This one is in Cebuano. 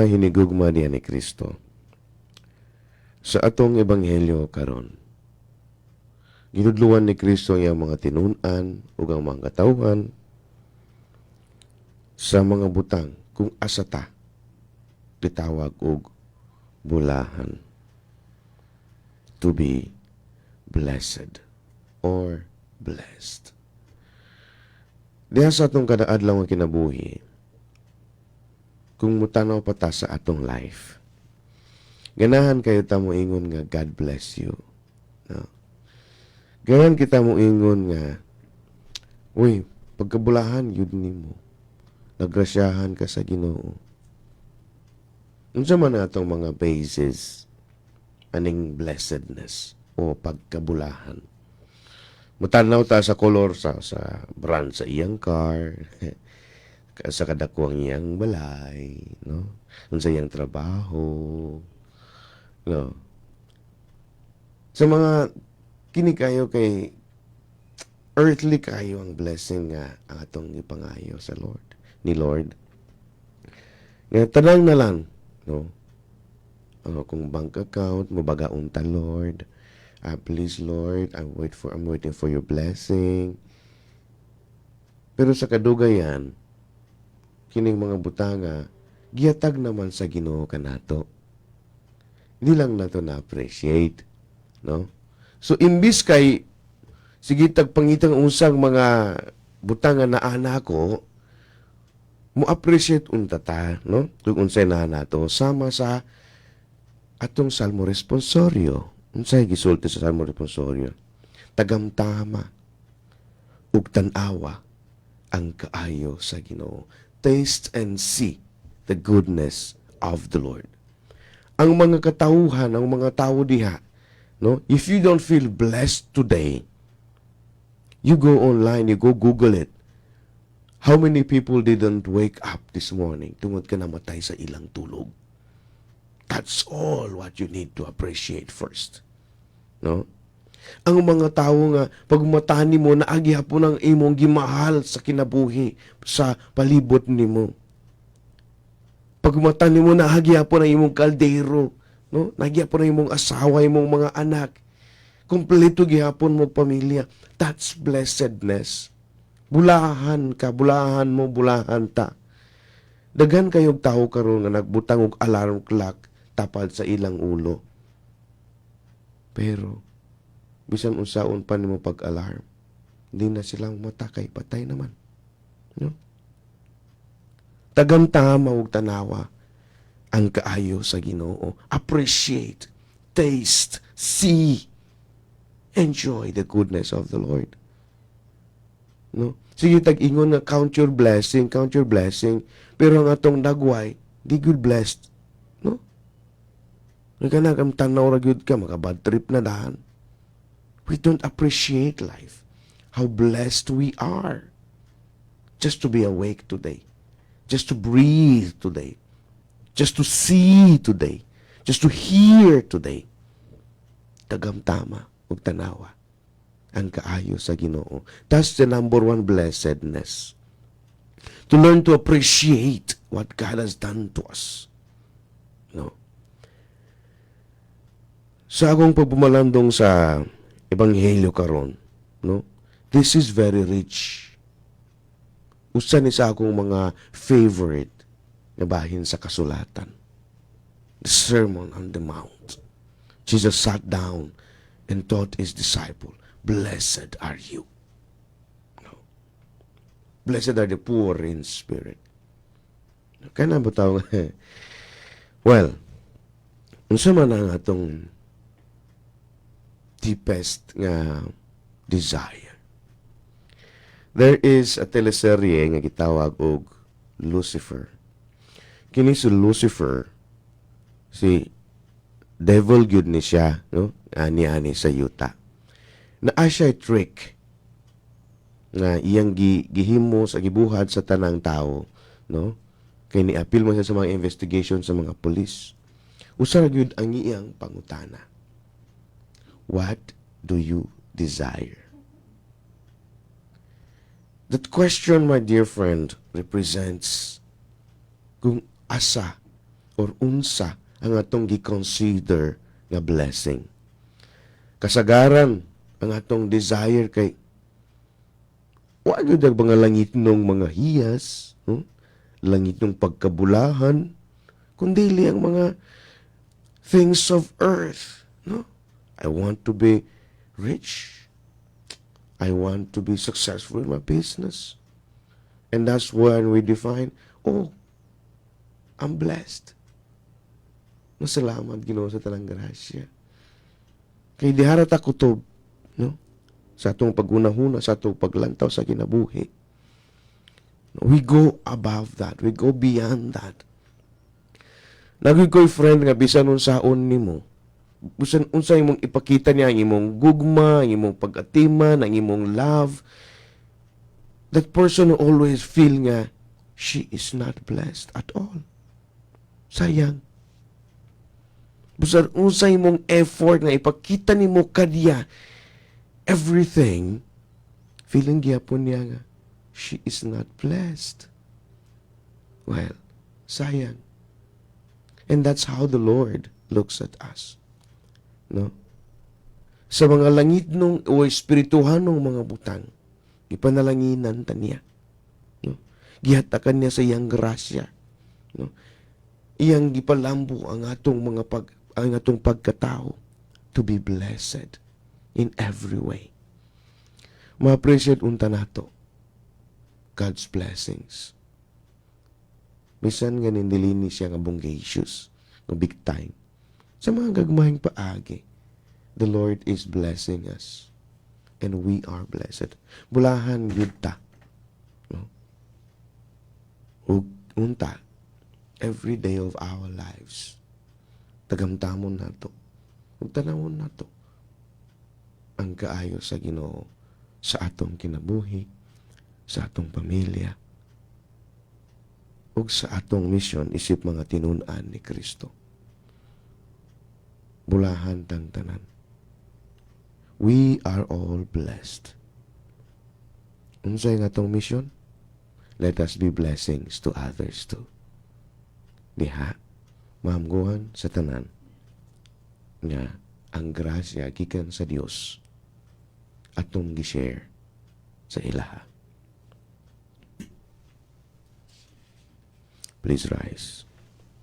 Hinigugma diha ni Kristo. Sa atong ebanghelyo karon, ginudluan ni Kristo ang iyang mga tinun-an ug ang mga katawhan sa mga butang kung asa ta gitawag og bulahan. To be blessed or blessed. Diha sa atong kada adlaw nga kinabuhi, kung mutanaw pa ta sa atong life, ganahan kayo ta moingon nga "God bless you." No? Ganahan kita moingon nga, "Uy, pagkabulahan yun nimo. Nagrasyahan ka sa Ginoo." Unsa man ang atong mga basis aning blessedness o pagkabulahan? Mutanaw ta sa color sa brand sa iyang car, sa kadakuang iyang balay, no? Unsa iyang trabaho, no? Sa mga kini kayo kay earthly kayo ang blessing nga ang atong gipangayo sa Lord, ni Lord. Nga tanang na lang, no? Ang akong bank account, mubagaon ta, Lord. Ah, please, Lord, I'm waiting for your blessing. Pero sa kadugayan, kining mga butanga, gihatag naman sa Ginoo kanato. Hindi lang nato na-appreciate, no? So imbis kay sige tag pangitang usang mga butanga na ana ko, mo appreciate unta ta, no? Kung unsay naa nato sama sa atong Salmo responsorio. Unsay gisulti sa Salmo responsorio? Tagamtama ug tan-awa ang kaayo sa Ginoo. Taste and see the goodness of the Lord. Ang mga katauhan, ang mga tao diha, no? If you don't feel blessed today, you go online, you go Google it. How many people didn't wake up this morning tungod ka namatay sa ilang tulog? That's all what you need to appreciate first. No? Ang mga tao nga pag mata nimo naa gihapon ang imong gimahal sa kinabuhi sa palibot nimo. Pag mata nimo naa gihapon ang imong kaldero, no? Naa gihapon ang imong asawa, imong mga anak. Kompleto gihapon mo pamilya. That's blessedness. Bulahan ka, bulahan mo, bulahan ta. Daghan kayog tao karon nga nagbutang og alarm clock tapad sa ilang ulo. Pero bisan unsaon pa nimo pag-alarm, hindi na silang mata kay patay naman. No? Tagamtama ug tanawa ang kaayo sa Ginoo. Appreciate, taste, see, enjoy the goodness of the Lord. No? Sige tag-ingon nga "Count your blessing, count your blessing." Pero ang atong dagway, di good blessed. No? Nga na, tanaw ra gyud ka, maka bad trip na dahan. We don't appreciate life. How blessed we are. Just to be awake today. Just to breathe today. Just to see today. Just to hear today. Tagamtama ug tanawa ang kaayo sa Ginoo. That's the number one blessedness. To learn to appreciate what God has done to us. No? Sa akong pagbumalandong sa ebanghelyo karon, no? This is very rich. Usa ni sa akong mga favorite nga bahin sa kasulatan. The Sermon on the Mount. Jesus sat down and taught his disciple, "Blessed are you." No. Blessed are the poor in spirit. Kaya na ba tawag? Well, unsa man ang atong deepest nga desire? There is a teleserye nga gitawag og Lucifer. Kini si Lucifer, si devil gyud ni siya, no? Ani-ani sa yuta. Naa siya trick nga iyang gihimo sa gibuhat sa tanang tao, no? Kay niapil mo siya sa mga investigation sa mga pulis. Usa ra gyud ang iyang pangutana. "What do you desire?" That question, my dear friend, represents kung asa Or unsa ang atong gi-consider nga blessing? Kasagaran, ang atong desire kay wa gyud ang mga langitnong mga hiyas, no? Langitnong pagkabulahan, kundi ang mga things of earth, no? I want to be rich. I want to be successful in my business. And that's when we define, "Oh, I'm blessed." Masalamat Ginoo sa tanang grasya. Kay diha ra ta kutob, no? Sa atong paghunahuna, sa atong paglantaw sa kinabuhi. We go above that. We go beyond that. Naa koy friend nga bisan unsaon nimo, bisan unsa imong ipakita niya ang imong gugma, ang imong pag-atiman, ang imong love, that person will always feel nga she is not blessed at all. Sayang. Bisan unsa imong effort nga ipakita nimo kaniya everything, feeling gyapon niya nga she is not blessed. Well, sayang. And that's how the Lord looks at us. No? Sa mga langitnong o espirituhanong mga butang, ipanalanginan ta niya. No? Gihatakan niya sa iyang grasya. No? Iyang gipalambo ang atong pagkatao to be blessed in every way. Ma-appreciate unta nato God's blessings. Bisan ganin dili ni siya nga bonggacious, nga big time. Sa mga gagmayng paagi, the Lord is blessing us. And we are blessed. Bulahan gyud ta. No? Ug unta, every day of our lives, tagamtamon nato. Ug tanawon nato ang kaayo sa Ginoo sa atong kinabuhi, sa atong pamilya, ug sa atong misyon isip mga tinun-an ni Kristo. Bulahan tang tanan. We are all blessed. Unsay nga atong mission? Let us be blessings to others too. Diha, mahamguhan sa tanan nga ang grasya gikan sa Dios atong gi-share sa ilaha. Please rise.